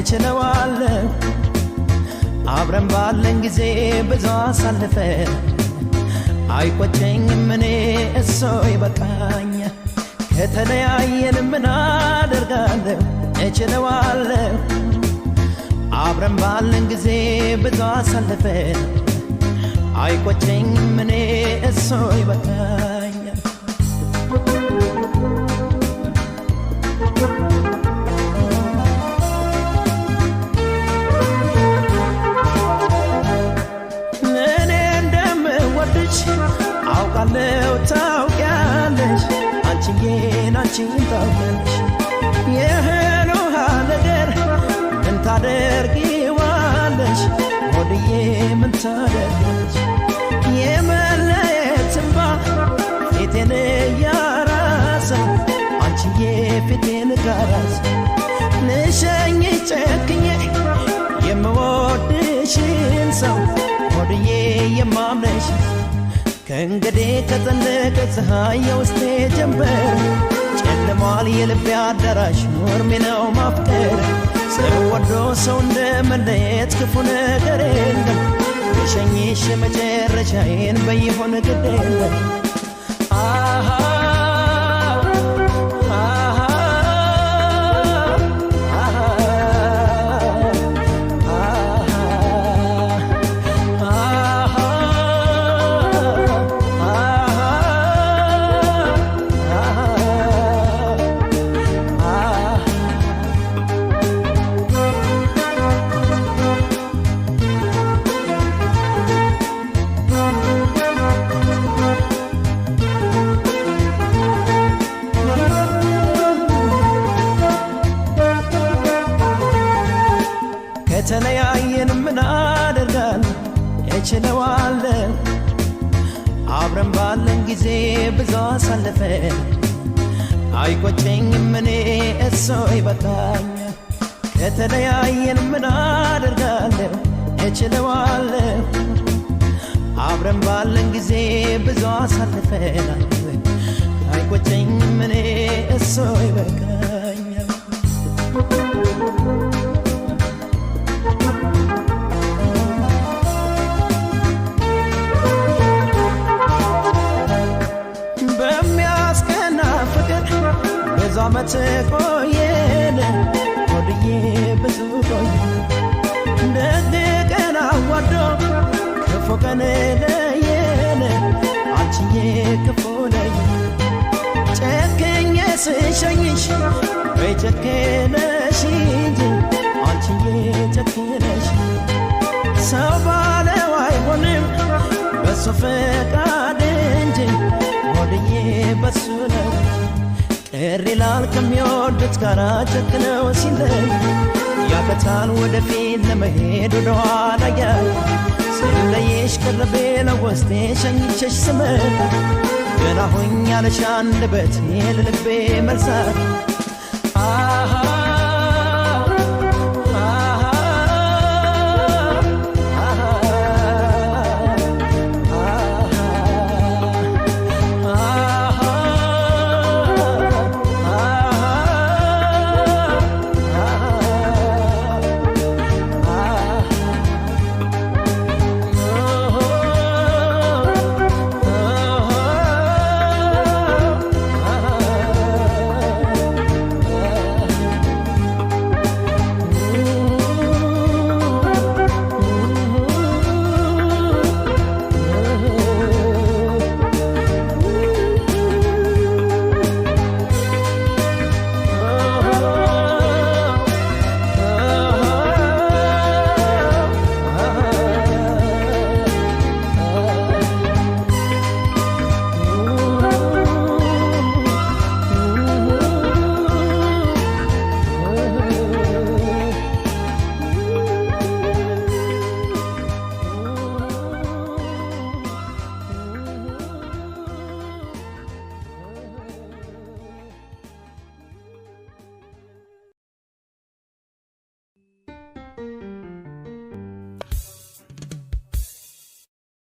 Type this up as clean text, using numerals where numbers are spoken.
እችለዋለሁ። አብረን ባለን ጊዜ ብዙ አሳልፈን አይቆጨኝም እኔ እሱ ይበቃኛል። ከተለያየን ምን አደርጋለሁ እችለዋለሁ። አብረን ባለን ጊዜ ብዙ አሳልፈን አይቆጨኝም እኔ እሱ ይበቃኛል። እኔ እንደምወድሽ አውቃለሁ ታውቂያለሽ፣ አንቺዬን አንቺን ታውቂያለሽ። ይህን ውሃ ነገር ምን ታደርጊዋለሽ? ሆድዬ ምን ታደርጊዋለሽ? የመለየት እንባ ፊቴን እያራሰ፣ አንቺዬ ፊቴን ካራሰ፣ ልሸኝሽ ጨክኜ የምወድሽን ሰው፣ ሆድዬ የማምነሽ። ከእንግዲህ ከጠለቀ ፀሐይ የውስጤ ጀንበር ጨልሟል የልቤ አዳራሽ፣ ኖርሜ ነው ማፍቀር። ሰው ወዶ ሰው እንደ መለየት ክፉ ነገር የለም። ልሸኝሽ የመጨረሻዬን በይሆን ግድ የለም። አሃ አሃ አሃ አሃ አሃ አሃ። ከተለያየን ምን አደርጋለሁ እችለዋለሁ። አብረን ባለን ጊዜ ብዙ አሳልፈን አይቆጨኝም እኔ እሱ ይበቃኛል። ከተለያየን ምን አደርጋለሁ እችለዋለሁ። አብረን ባለን ጊዜ ብዙ አሳልፈናል አይቆጨኝም እኔ እሱ ይበቃኛል። በሚያስቀና ፍቅር ብዙ ዓመት ቆየን፣ ሆድዬ ብዙ ቆየን። ደግ ቀን አዋዶ ክፉ ቀን ለየን፣ አንቺዬ ክፉ ለየን። ጨክኜ ስሸኝሽ በይ ጨክነሽ እንጂ፣ አንቺዬ ጨክነሽ። ሰው ባለው አይሆንም በሱ ፈቃድ እንጂ፣ ሆድዬ በሱ ነው። ቅር ይላል ከሚወዱት ጋራ ጨክነው ሲለይ፣ ያቀታል ወደፊት ለመሄድ ወደኋላ ያይ። ስለየሽ ቅርቤ ለውስጤ ሸኝቼሽ ስመጣ ገና ሆኝ ያለሽ አንደበቴ ለልቤ መልሳት። አሃ